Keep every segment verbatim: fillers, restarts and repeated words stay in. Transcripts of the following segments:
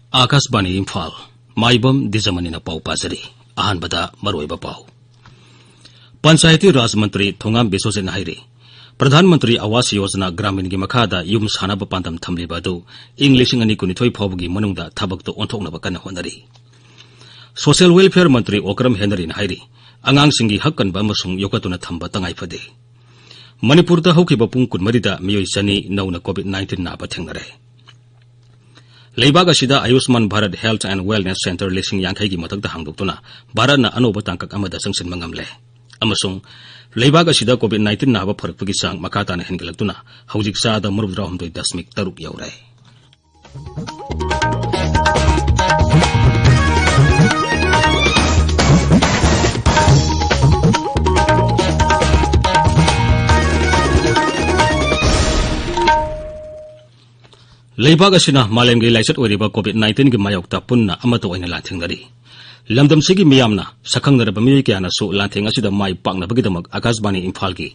ꯑꯥꯀꯥꯁꯕꯥꯅꯤ ꯏꯝꯐꯥꯜ, ꯃꯥꯏꯕꯝ ꯗꯤꯖꯃꯅꯤꯅ ꯄꯥꯎ ꯄꯥꯖꯔꯤ꯫ ꯑꯍꯥꯟꯕꯗ ꯃꯔꯨꯑꯣꯏꯕ ꯄꯥꯎ꯫ ꯄꯟꯆꯥꯌꯇꯤ ꯔꯥꯖ ꯃꯟꯇ꯭ꯔꯤ ꯊꯣꯉꯥꯝ ꯕꯤꯁ꯭ꯋꯖꯤꯠꯅ ꯍꯥꯏꯔꯤ, ꯄ꯭ꯔꯙꯥꯟ ꯃꯟꯇ꯭ꯔꯤ ꯑꯋꯥꯁ ꯌꯣꯖꯅꯥ ꯒ꯭ꯔꯥꯃꯤꯟꯒꯤ ꯃꯈꯥꯗ ꯌꯨꯝ ꯁꯥꯅꯕ ꯄꯥꯟꯗꯝ ꯊꯝꯂꯤꯕ ꯑꯗꯨ ꯏꯪ ꯂꯤꯁꯤꯡ ꯑꯅꯤ ꯀꯨꯟꯅꯤꯊꯣꯏ ꯐꯥꯎꯕꯒꯤ ꯃꯅꯨꯡꯗ ꯊꯕꯛꯇ ꯑꯣꯟꯊꯣꯛꯅꯕ ꯀꯟꯅ ꯍꯣꯠꯅꯔꯤ꯫ ꯁꯣꯁꯤꯌꯦꯜ ꯋꯦꯜꯐꯤꯌꯔ ꯃꯟꯇ꯭ꯔꯤ ꯑꯣꯀ꯭ꯔꯝ ꯍꯦꯅꯔꯤꯅ ꯍꯥꯏꯔꯤ, ꯑꯉꯥꯡꯁꯤꯡꯒꯤ ꯍꯛ ꯀꯟꯕ ꯑꯃꯁꯨꯡ ꯌꯣꯛꯈꯠꯇꯨꯅ ꯊꯝꯕ ꯇꯉꯥꯏ ꯐꯗꯦ꯫ ꯃꯅꯤꯄꯨꯔꯗ ꯍꯧꯈꯤꯕ ꯄꯨꯡ ꯀꯨꯟꯃꯔꯤꯗ ꯃꯤꯑꯣꯏ ꯆꯅꯤ ꯅꯧꯅ ꯀꯣꯚꯤꯗ ꯅꯥꯏꯟꯇꯤꯟ ꯅꯥꯕ ꯊꯦꯡꯅꯔꯦ꯫ ꯂꯩꯕꯥꯛ ꯑꯁꯤꯗ Ayushman Bharat Health and Wellness Centre ꯂꯤꯁꯤꯡ ꯌꯥꯡꯈꯩꯒꯤ ꯃꯊꯛꯇ ꯍꯥꯡꯗꯣꯛꯇꯨꯅ ꯚꯥꯔꯠꯅ ꯑꯅꯧꯕ ꯇꯥꯡꯀꯛ ꯑꯃꯗ ꯆꯪꯁꯤꯟꯕ ꯉꯝꯂꯦ꯫ ꯑꯃꯁꯨꯡ ꯂꯩꯕꯥꯛ ꯑꯁꯤꯗ ꯀꯣꯚꯤꯗ ꯅꯥꯏꯟꯇꯤꯟ ꯅꯥꯕ ꯐꯔꯛꯄꯒꯤ ꯆꯥꯡ ꯃꯈꯥ ꯇꯥꯅ ꯍꯦꯟꯒꯠꯂꯛꯇꯨꯅ ꯍꯧꯖꯤꯛ ꯆꯥꯗ ꯃꯔꯤꯐꯨꯇꯔꯥꯍꯨꯝꯗꯣꯏ ꯗꯁꯃꯤꯛ ꯇꯔꯨꯛ ꯌꯧꯔꯦ꯫ ꯂꯩꯕꯥꯛ ꯑꯁꯤꯅ ꯃꯥꯂꯦꯝꯒꯤ ꯂꯥꯏꯆꯠ ꯑꯣꯏꯔꯤꯕ ꯀꯣꯚꯤꯗ ꯅꯥꯏꯟꯇꯤꯟꯒꯤ ꯃꯥꯌꯣꯛꯇ ꯄꯨꯟꯅ ꯑꯃꯠꯇ ꯑꯣꯏꯅ ꯂꯥꯟꯊꯦꯡꯅꯔꯤ꯫ ꯂꯝꯗꯝꯁꯤꯒꯤ ꯃꯤꯌꯥꯝꯅ ꯁꯛꯈꯪꯅꯔꯕ ꯃꯤꯑꯣꯏ ꯀꯌꯥꯅꯁꯨ ꯂꯥꯟꯊꯦꯡ ꯑꯁꯤꯗ ꯃꯥꯏ ꯄꯥꯛꯅꯕꯒꯤꯗꯃꯛ ꯑꯀꯥꯁꯕꯥꯅꯤ ꯏꯝꯐꯥꯜꯒꯤ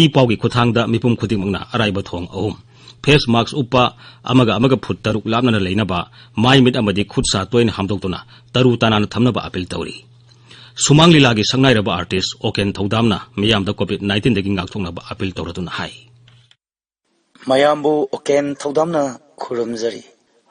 ꯏ ꯄꯥꯎꯒꯤ ꯈꯨꯠꯊꯥꯡꯗ ꯃꯤꯄꯨꯝ ꯈꯨꯗꯤꯡꯃꯛꯅ ꯑꯔꯥꯏꯕ ꯊꯣꯡ ꯑꯍꯨꯝ, ꯐꯦꯁ ꯃꯥꯛꯁ ꯎꯞꯄ, ꯑꯃꯒ ꯑꯃꯒ ꯐꯨꯠ ꯇꯔꯨꯛ ꯂꯥꯞꯅꯅ ꯂꯩꯅꯕ, ꯃꯥꯏ ꯃꯤꯠ ꯑꯃꯗꯤ ꯈꯨꯠ ꯁꯥ ꯇꯣꯏꯅ ꯍꯥꯝꯗꯣꯛꯇꯨꯅ ꯇꯔꯨ ꯇꯅꯥꯟꯅ ꯊꯝꯅꯕ ꯑꯥꯄꯤꯜ ꯇꯧꯔꯤ꯫ ꯁꯨꯃꯥꯡ ꯂꯤꯂꯥꯒꯤ ꯁꯛꯅꯥꯏꯔꯕ ꯑꯥꯔꯇꯤꯁ ꯑꯣꯀꯦꯟ ꯊꯧꯗꯥꯝꯅ ꯃꯤꯌꯥꯝꯗ ꯀꯣꯚꯤꯗ ꯅꯥꯏꯟꯇꯤꯟꯗꯒꯤ ꯉꯥꯛꯊꯣꯛꯅꯕ ꯑꯥꯄꯤꯜ ꯇꯧꯔꯗꯨꯅ ꯍꯥꯏ꯫ ꯃꯌꯥꯝꯕꯨ ꯑꯣꯀꯦꯟ ꯊꯧꯗꯥꯝꯅ ꯈꯨꯔꯨꯝꯖꯔꯤ꯫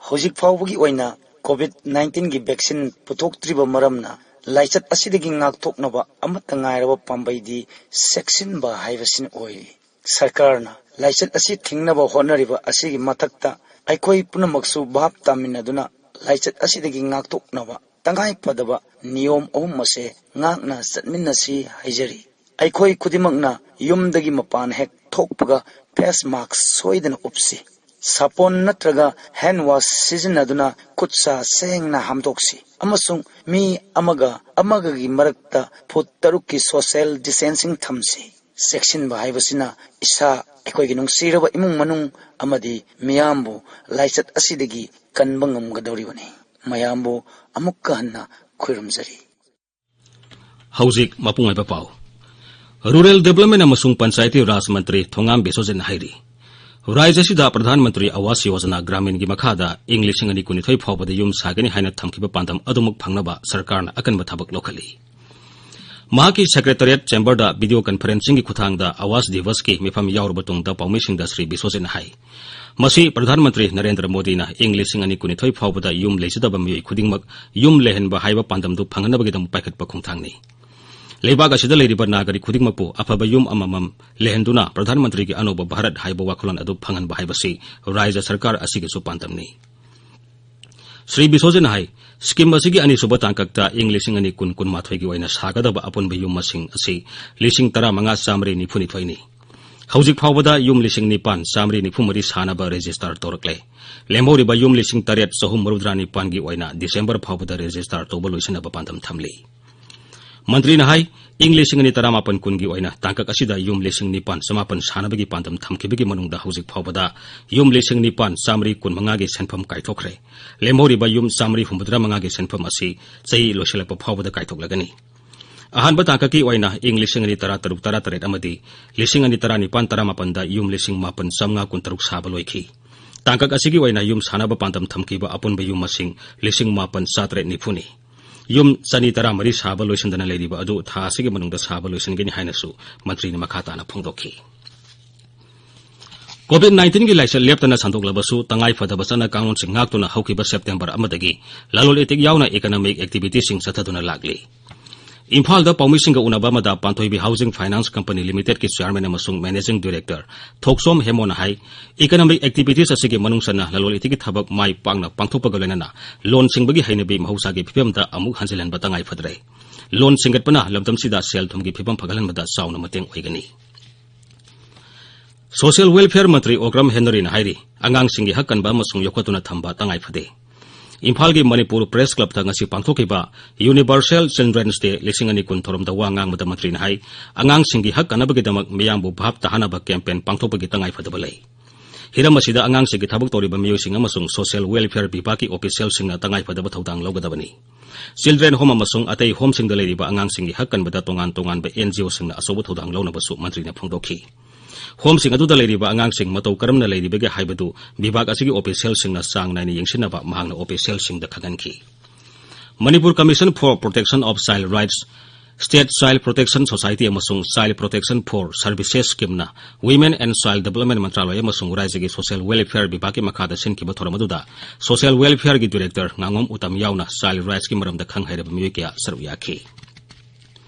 ꯍꯧꯖꯤꯛ ꯐꯥꯎꯕꯒꯤ ꯑꯣꯏꯅ ꯀꯣꯚꯤꯗ ꯅꯥꯏꯟꯇꯤꯟꯒꯤ ꯚꯦꯛꯁꯤꯟ ꯄꯨꯊꯣꯛꯇ꯭ꯔꯤꯕ ꯃꯔꯝꯅ ꯂꯥꯏꯆꯠ ꯑꯁꯤꯗꯒꯤ ꯉꯥꯛꯊꯣꯛꯅꯕ ꯑꯃꯠꯇ ꯉꯥꯏꯔꯕ ꯄꯥꯝꯕꯩꯗꯤ ꯆꯦꯛꯁꯤꯟꯕ ꯍꯥꯏꯕꯁꯤꯅ ꯑꯣꯏꯔꯤ꯫ ꯁꯔꯀꯥꯔꯅ ꯂꯥꯏꯆꯠ ꯑꯁꯤ ꯊꯤꯡꯅꯕ ꯍꯣꯠꯅꯔꯤꯕ ꯑꯁꯤꯒꯤ ꯃꯊꯛꯇ ꯑꯩꯈꯣꯏ ꯄꯨꯝꯅꯃꯛꯁꯨ ꯚꯥꯞ ꯇꯥꯃꯤꯟꯅꯗꯨꯅ ꯂꯥꯏꯆꯠ ꯑꯁꯤꯗꯒꯤ ꯉꯥꯛꯊꯣꯛꯅꯕ ꯇꯉꯥꯏ ꯐꯗꯕ ꯅꯤꯌꯣꯝ ꯑꯍꯨꯝ ꯑꯁꯦ ꯉꯥꯛꯅ ꯆꯠꯃꯤꯟꯅꯁꯤ ꯍꯥꯏꯖꯔꯤ꯫ ꯑꯩꯈꯣꯏ ꯈꯨꯗꯤꯡꯃꯛꯅ ꯌꯨꯝꯗꯒꯤ ꯃꯄꯥꯟ ꯍꯦꯛ ꯊꯣꯛꯄꯒ ꯐꯦꯁ ꯃꯥꯛꯁ ꯁꯣꯏꯗꯅ ꯎꯞꯁꯤ꯫ ꯁꯥꯄꯣꯟ ꯅꯠꯇ꯭ꯔꯒ ꯍꯦꯟ ꯋꯥꯁ ꯁꯤꯖꯤꯟꯅꯗꯨꯅ ꯈꯨꯠ ꯁꯥ ꯁꯦꯡꯅ ꯍꯥꯝꯗꯣꯛꯁꯤ ꯑꯃꯁꯨꯡ ꯃꯤ ꯑꯃꯒ ꯑꯃꯒꯒꯤ ꯃꯔꯛꯇ ꯐꯨꯠ ꯇꯔꯨꯛꯀꯤ ꯁꯣꯁꯤꯌꯦꯜ ꯗꯤꯁꯇꯦꯟꯁꯤꯡ ꯊꯝꯁꯤ꯫ ꯆꯦꯛꯁꯤꯟꯕ ꯍꯥꯏꯕꯁꯤꯅ ꯏꯁꯥ, ꯑꯩꯈꯣꯏꯒꯤ ꯅꯨꯡꯁꯤꯔꯕ ꯏꯃꯨꯡ ꯃꯅꯨꯡ ꯑꯃꯗꯤ ꯃꯤꯌꯥꯝꯕꯨ ꯂꯥꯏꯆꯠ ꯑꯁꯤꯗꯒꯤ ꯀꯟꯕ ꯉꯝꯒꯗꯧꯔꯤꯕꯅꯤ꯫ ꯃꯌꯥꯝꯕꯨ ꯑꯃꯨꯛꯀ ꯍꯟꯅ ꯈꯨꯔꯨꯝꯖꯔꯤ꯫ ꯍꯧꯖꯤꯛ ꯃꯄꯨꯡ ꯑꯣꯏꯕ ꯄꯥꯎ꯫ ꯔꯨꯔꯦꯜ ꯗꯤꯕ꯭ꯂꯞꯃꯦꯟ ꯑꯃꯁꯨꯡ ꯄꯟꯆꯥꯌꯇꯤ ꯔꯥꯖ ꯃꯟꯇ꯭ꯔꯤ ꯊꯣꯉꯥꯝ ꯕꯤꯁ꯭ꯋꯖꯤꯠꯅ ꯍꯥꯏꯔꯤ, ꯔꯥꯖ꯭ꯌ ꯑꯁꯤꯗ ꯄ꯭ꯔꯙꯥꯟ ꯃꯟꯇ꯭ꯔꯤ ꯑꯋꯥꯁ ꯌꯣꯖꯅꯥ ꯒ꯭ꯔꯥꯃꯤꯟꯒꯤ ꯃꯈꯥꯗ ꯏꯪ ꯂꯤꯁꯤꯡ ꯑꯅꯤ ꯀꯨꯟꯅꯤꯊꯣꯏ ꯐꯥꯎꯕꯗ ꯌꯨꯝ ꯁꯥꯒꯅꯤ ꯍꯥꯏꯅ ꯊꯝꯈꯤꯕ ꯄꯥꯟꯗꯝ ꯑꯗꯨꯃꯛ ꯐꯪꯅꯕ ꯁꯔꯀꯥꯔꯅ ꯑꯀꯟꯕ ꯊꯕꯛ ꯂꯧꯈꯠꯂꯤ꯫ ꯃꯍꯥꯛꯀꯤ ꯁꯦꯀ꯭ꯔꯦꯇꯔꯤꯌꯦꯠ ꯆꯦꯝꯕꯔꯗ ꯚꯤꯗꯤꯑꯣ ꯀꯟꯐꯔꯦꯟꯁꯤꯡꯒꯤ ꯈꯨꯠꯊꯥꯡꯗ ꯑꯋꯥꯁ ꯗꯤꯚꯁꯀꯤ ꯃꯤꯐꯝ ꯌꯥꯎꯔꯕ ꯇꯨꯡꯗ ꯄꯥꯎꯃꯤꯁꯤꯡꯗ ꯁ꯭ꯔꯤ ꯕꯤꯁ꯭ꯋꯖꯤꯠꯅ ꯍꯥꯏ, ꯃꯁꯤ ꯄ꯭ꯔꯙꯥꯟ ꯃꯟꯇ꯭ꯔꯤ ꯅꯔꯦꯟꯗ꯭ꯔ ꯃꯣꯗꯤꯅ ꯏꯪ ꯂꯤꯁꯤꯡ ꯑꯅꯤ ꯀꯨꯟꯅꯤꯊꯣꯏ ꯐꯥꯎꯕꯗ ꯌꯨꯝ ꯂꯩꯖꯗꯕ ꯃꯤꯑꯣꯏ ꯈꯨꯗꯤꯡꯃꯛ ꯌꯨꯝ ꯂꯩꯍꯟꯕ ꯍꯥꯏꯕ ꯄꯥꯟꯗꯝꯗꯨ ꯐꯪꯍꯟꯅꯕꯒꯤꯗꯃꯛ ꯄꯥꯏꯈꯠꯄ ꯈꯣꯡꯊꯥꯡꯅꯤ꯫ ꯂꯩꯕꯥꯛ ꯑꯁꯤꯗ ꯂꯩꯔꯤꯕ ꯅꯥꯒꯔꯤꯛ ꯈꯨꯗꯤꯡꯃꯛꯄꯨ ꯑꯐꯕ ꯌꯨꯝ ꯑꯃꯃꯝ ꯂꯩꯍꯟꯗꯨꯅ ꯄ꯭ꯔꯙꯥꯟ ꯃꯟꯇ꯭ꯔꯤꯒꯤ ꯑꯅꯧꯕ ꯚꯥꯔꯠ ꯍꯥꯏꯕ ꯋꯥꯈꯜꯂꯣꯟ ꯑꯗꯨ ꯐꯪꯍꯟꯕ ꯍꯥꯏꯕꯁꯤ ꯔꯥꯖ꯭ꯌ ꯁꯔꯀꯥꯔ ꯑꯁꯤꯒꯤꯁꯨ ꯄꯥꯟꯗꯝꯅꯤ꯫ ꯁ꯭ꯔꯤ ꯕꯤꯁ꯭ꯋꯖꯤꯠꯅ ꯍꯥꯏ, ꯁ꯭ꯀꯤꯝ ꯑꯁꯤꯒꯤ ꯑꯅꯤꯁꯨꯕ ꯇꯥꯡꯀꯛꯇ ꯏꯪ ꯂꯤꯁꯤꯡ ꯑꯅꯤ ꯀꯨꯟ ꯀꯨꯟꯃꯥꯊꯣꯏꯒꯤ ꯑꯣꯏꯅ ꯁꯥꯒꯗꯕ ꯑꯄꯨꯟꯕ ꯌꯨꯝ ꯃꯁꯤꯡ ꯑꯁꯤ ꯂꯤꯁꯤꯡ ꯇꯔꯥꯃꯉꯥ ꯆꯥꯃꯔꯤ ꯅꯤꯐꯨꯅꯤꯊꯣꯏꯅꯤ꯫ ꯍꯧꯖꯤꯛ ꯐꯥꯎꯕꯗ ꯌꯨꯝ ꯂꯤꯁꯤꯡ ꯅꯤꯄꯥꯟ ꯆꯥꯃꯔꯤ ꯅꯤꯐꯨ ꯃꯔꯤ ꯁꯥꯅꯕ ꯔꯦꯖꯤꯁꯇꯥꯔ ꯇꯧꯔꯛꯂꯦ꯫ ꯂꯦꯝꯍꯧꯔꯤꯕ ꯌꯨꯝ ꯂꯤꯁꯤꯡ ꯇꯔꯦꯠ ꯆꯍꯨꯝ ꯃꯧꯗ꯭ꯔꯥ ꯅꯤꯄꯥꯟꯒꯤ ꯑꯣꯏꯅ ꯗꯤꯁꯦꯝꯕꯔ ꯐꯥꯎꯕꯗ ꯔꯦꯖꯤꯁꯇꯥꯔ ꯇꯧꯕ ꯂꯣꯏꯁꯤꯟꯅꯕ ꯄꯥꯟꯗꯝ ꯊꯝꯂꯤ꯫ ꯃꯟꯇ꯭ꯔꯤꯅ ꯍꯥꯏ, ꯏꯪ ꯂꯤꯁꯤꯡ ꯑꯅꯤ ꯇꯔꯥꯃꯥꯄꯟ ꯀꯨꯟꯒꯤ ꯑꯣꯏꯅ ꯇꯥꯡꯀꯛ ꯑꯁꯤꯗ ꯌꯨꯝ ꯂꯤꯁꯤꯡ ꯅꯤꯄꯥꯟ ꯆꯃꯥꯄꯟ ꯁꯥꯅꯕꯒꯤ ꯄꯥꯟꯗꯝ ꯊꯝꯈꯤꯕꯒꯤ ꯃꯅꯨꯡꯗ ꯍꯧꯖꯤꯛ ꯐꯥꯎꯕꯗ ꯌꯨꯝ ꯂꯤꯁꯤꯡ ꯅꯤꯄꯥꯟ ꯆꯥꯃꯔꯤ ꯀꯨꯟꯃꯉꯥꯒꯤ ꯁꯦꯟꯐꯝ ꯀꯥꯏꯊꯣꯛꯈ꯭ꯔꯦ꯫ ꯂꯦꯝꯍꯧꯔꯤꯕ ꯌꯨꯝ ꯆꯥꯃꯔꯤ ꯍꯨꯝꯐꯨꯇꯔꯥ ꯃꯉꯥꯒꯤ ꯁꯦꯟꯐꯝ ꯑꯁꯤ ꯆꯍꯤ ꯂꯣꯏꯁꯤꯜꯂꯛꯄ ꯐꯥꯎꯕꯗ ꯀꯥꯏꯊꯣꯛꯂꯒꯅꯤ꯫ ꯑꯍꯥꯟꯕ ꯇꯥꯡꯀꯛꯀꯤ ꯑꯣꯏꯅ ꯏꯪ ꯂꯤꯁꯤꯡ ꯑꯅꯤ ꯇꯔꯥ ꯇꯔꯨꯛ ꯇꯔꯥ ꯇꯔꯦꯠ ꯑꯃꯗꯤ ꯂꯤꯁꯤꯡ ꯑꯅꯤ ꯇꯔꯥ ꯅꯤꯄꯥꯟ ꯇꯔꯥ ꯃꯥꯄꯟꯗ ꯌꯨꯝ ꯂꯤꯁꯤꯡ ꯃꯥꯄꯟ ꯆꯥꯃꯉꯥ ꯀꯨꯟꯇꯔꯨꯛ ꯁꯥꯕ ꯂꯣꯏꯈꯤ꯫ ꯇꯥꯡꯀꯛ ꯑꯁꯤꯒꯤ ꯑꯣꯏꯅ ꯌꯨꯝ ꯁꯥꯅꯕ ꯄꯥꯟꯗꯝ ꯊꯝꯈꯤꯕ ꯑꯄꯨꯟꯕ ꯌꯨꯝ ꯃꯁꯤꯡ ꯂꯤꯁꯤꯡ ꯃꯥꯄꯟ ꯆꯥꯇꯔꯦꯠ ꯅꯤꯐꯨꯅꯤ꯫ ꯌꯨꯝ ꯆꯅꯤ ꯇꯔꯥꯃꯔꯤ ꯁꯥꯕ ꯂꯣꯏꯁꯤꯟꯗꯅ ꯂꯩꯔꯤꯕ ꯑꯗꯨ ꯊꯥ ꯑꯁꯤꯒꯤ ꯃꯅꯨꯡꯗ ꯁꯥꯕ ꯂꯣꯏꯁꯤꯟꯒꯅꯤ ꯍꯥꯏꯅꯁꯨ ꯃꯟꯇ꯭ꯔꯤꯅ ꯃꯈꯥ ꯇꯥꯅ ꯐꯣꯡꯗꯣꯛꯈꯤ꯫ ꯀꯣꯚꯤꯗ ꯅꯥꯏꯟꯇꯤꯟꯒꯤ ꯂꯥꯏꯆꯠ ꯂꯦꯞꯇꯅ ꯁꯟꯗꯣꯛꯂꯕꯁꯨ ꯇꯉꯥꯏ ꯐꯗꯕ ꯆꯠꯅ ꯀꯥꯡꯂꯣꯟꯁꯤꯡ ꯉꯥꯛꯇꯨꯅ ꯍꯧꯈꯤꯕ ꯁꯦꯞꯇꯦꯝꯕꯔ ꯑꯃꯗꯒꯤ ꯂꯂꯣꯟ ꯏꯇꯤꯛ ꯌꯥꯎꯅ ꯏꯀꯅꯣꯃꯤꯛ ꯑꯦꯛꯇꯤꯚꯤꯇꯤꯁꯤꯡ ꯆꯠꯊꯗꯨꯅ ꯂꯥꯛꯂꯤ꯫ ꯏꯝꯐꯥꯜꯗ ꯄꯥꯎꯃꯤꯁꯤꯡꯒ ꯎꯅꯕ ꯑꯃꯗ ꯄꯥꯟꯊꯣꯏꯕꯤ ꯍꯥꯎꯁꯤꯡ ꯐꯥꯏꯅꯥꯟꯁ ꯀꯝꯄꯅꯤ ꯂꯤꯃꯤꯇꯦꯗꯀꯤ ꯆꯤꯌꯥꯔꯃꯦꯟ ꯑꯃꯁꯨꯡ ꯃꯦꯅꯦꯖꯤꯡ ꯗꯤꯔꯦꯛꯇꯔ ꯊꯣꯛꯆꯣꯝ ꯍꯦꯃꯣꯅ ꯍꯥꯏ, ꯏꯀꯅꯣꯃꯤꯛ ꯑꯦꯛꯇꯤꯚꯤꯇꯤꯁ ꯑꯁꯤꯒꯤ ꯃꯅꯨꯡ ꯆꯟꯅ ꯂꯂꯣꯟ ꯏꯇꯤꯛꯀꯤ ꯊꯕꯛ ꯃꯥꯏ ꯄꯥꯛꯅ ꯄꯥꯡꯊꯣꯛꯄꯒ ꯂꯣꯏꯅꯅ ꯂꯣꯟ ꯁꯤꯡꯕꯒꯤ ꯍꯩꯅꯕꯤ ꯃꯍꯧꯁꯥꯒꯤ ꯐꯤꯕꯝꯗ ꯑꯃꯨꯛ ꯍꯟꯖꯤꯜꯍꯟꯕ ꯇꯉꯥꯏ ꯐꯗ꯭ꯔꯦ꯫ ꯂꯣꯟ ꯁꯤꯡꯒꯠꯄꯅ ꯂꯝꯗꯝꯁꯤꯗ ꯁꯦꯜ ꯊꯨꯝꯒꯤ ꯐꯤꯕꯝ ꯐꯒꯠꯍꯟꯕꯗ ꯆꯥꯎꯅ ꯃꯇꯦꯡ ꯑꯣꯏꯒꯅꯤ꯫ ꯁꯣꯁꯤꯌꯦꯜ ꯋꯦꯜꯐꯤꯌꯔ ꯃꯟꯇ꯭ꯔꯤ ꯑꯣꯀ꯭ꯔꯝ ꯍꯦꯅꯔꯤꯅ ꯍꯥꯏꯔꯤ, ꯑꯉꯥꯡꯁꯤꯡꯒꯤ ꯍꯛ ꯀꯟꯕ ꯑꯃꯁꯨꯡ ꯌꯣꯛꯈꯠꯇꯨꯅ ꯊꯝꯕ ꯇꯉꯥꯏ ꯐꯗꯦ꯫ ꯏꯝꯐꯥꯜꯒꯤ ꯃꯅꯤꯄꯨꯔ ꯄ꯭ꯔꯦꯁ ꯀ꯭ꯂꯕꯇ ꯉꯁꯤ ꯄꯥꯡꯊꯣꯛꯈꯤꯕ ꯌꯨꯅꯤꯚꯔꯁꯦꯜ ꯆꯤꯜꯗ꯭ꯔꯦꯟꯁ ꯗꯦ ꯂꯤꯁꯤꯡ ꯑꯅꯤ ꯀꯨꯟ ꯊꯧꯔꯝꯗ ꯋꯥ ꯉꯥꯡꯕꯗ ꯃꯟꯇ꯭ꯔꯤꯅ ꯍꯥꯏ, ꯑꯉꯥꯡꯁꯤꯡꯒꯤ ꯍꯛ ꯀꯟꯅꯕꯒꯤꯗꯃꯛ ꯃꯤꯌꯥꯝꯕꯨ ꯚꯥꯞ ꯇꯥꯍꯟꯅꯕ ꯀꯦꯝꯄꯦꯟ ꯄꯥꯡꯊꯣꯛꯄꯒꯤ ꯇꯉꯥꯏ ꯐꯗꯕ ꯂꯩ꯫ ꯍꯤꯔꯝ ꯑꯁꯤꯗ ꯑꯉꯥꯡꯁꯤꯡꯒꯤ ꯊꯕꯛ ꯇꯧꯔꯤꯕ ꯃꯤꯑꯣꯏꯁꯤꯡ ꯑꯃꯁꯨꯡ ꯁꯣꯁꯤꯌꯦꯜ ꯋꯦꯜꯐꯤꯌꯔ ꯕꯤꯚꯥꯒꯀꯤ ꯑꯣꯐꯤꯁꯤꯌꯦꯜꯁꯤꯡꯅ ꯇꯉꯥꯏ ꯐꯗꯕ ꯊꯧꯗꯥꯡ ꯂꯧꯒꯗꯕꯅꯤ꯫ ꯆꯤꯜꯗ꯭ꯔꯦꯟ ꯍꯣꯝ ꯑꯃꯁꯨꯡ ꯑꯇꯩ ꯍꯣꯝꯁꯤꯡꯗ ꯂꯩꯔꯤꯕ ꯑꯉꯥꯡꯁꯤꯡꯒꯤ ꯍꯛ ꯀꯟꯕꯗ ꯇꯣꯉꯥꯟ ꯇꯣꯉꯥꯟꯕ ꯑꯦꯟ ꯖꯤ ꯑꯣꯁꯤꯡꯅ ꯑꯆꯧꯕ ꯊꯧꯗꯥꯡ ꯂꯧꯅꯕꯁꯨ ꯃꯟꯇ꯭ꯔꯤꯅ ꯐꯣꯡꯗꯣꯛꯈꯤ꯫ ꯍꯣꯝꯁꯤꯡ ꯑꯗꯨꯗ ꯂꯩꯔꯤꯕ ꯑꯉꯥꯡꯁꯤꯡ ꯃꯇꯧ ꯀꯔꯝꯅ ꯂꯩꯔꯤꯕꯒꯦ ꯍꯥꯏꯕꯗꯨ ꯕꯤꯚꯥꯒ ꯑꯁꯤꯒꯤ ꯑꯣꯐꯤꯁꯤꯌꯦꯜꯁꯤꯡꯅ ꯆꯥꯡ ꯅꯥꯏꯅ ꯌꯦꯡꯁꯤꯟꯅꯕ ꯃꯍꯥꯛꯅ ꯑꯣꯐꯤꯁꯤꯌꯦꯜꯁꯤꯡꯗ ꯈꯪꯍꯟꯈꯤ꯫ Manipur Commission for Protection of Child Rights, State Child Protection Society ꯑꯃꯁꯨꯡ Child Protection for Services Scheme ꯅ Women and Child Development ꯃꯟꯇ꯭ꯔꯥꯂꯣꯏ ꯑꯃꯁꯨꯡ ꯔꯥꯖ꯭ꯌꯒꯤ ꯁꯣꯁꯤꯌꯦꯜ ꯋꯦꯜꯐꯤꯌꯔ ꯕꯤꯚꯥꯒꯀꯤ ꯃꯈꯥꯗ ꯁꯤꯟꯈꯤꯕ ꯊꯧꯔꯝ ꯑꯗꯨꯗ ꯁꯣꯁꯤꯌꯦꯜ ꯋꯦꯜꯐꯤꯌꯔꯒꯤ ꯗꯤꯔꯦꯛꯇꯔ ꯉꯥꯉꯣꯝ ꯎꯇꯝ ꯌꯥꯎꯅ ꯆꯥꯏꯜ ꯔꯥꯏꯠꯁꯀꯤ ꯃꯔꯝꯗ ꯈꯪ ꯍꯩꯔꯕ ꯃꯤꯑꯣꯏ ꯀꯌꯥ ꯁꯔꯨꯛ ꯌꯥꯈꯤ꯫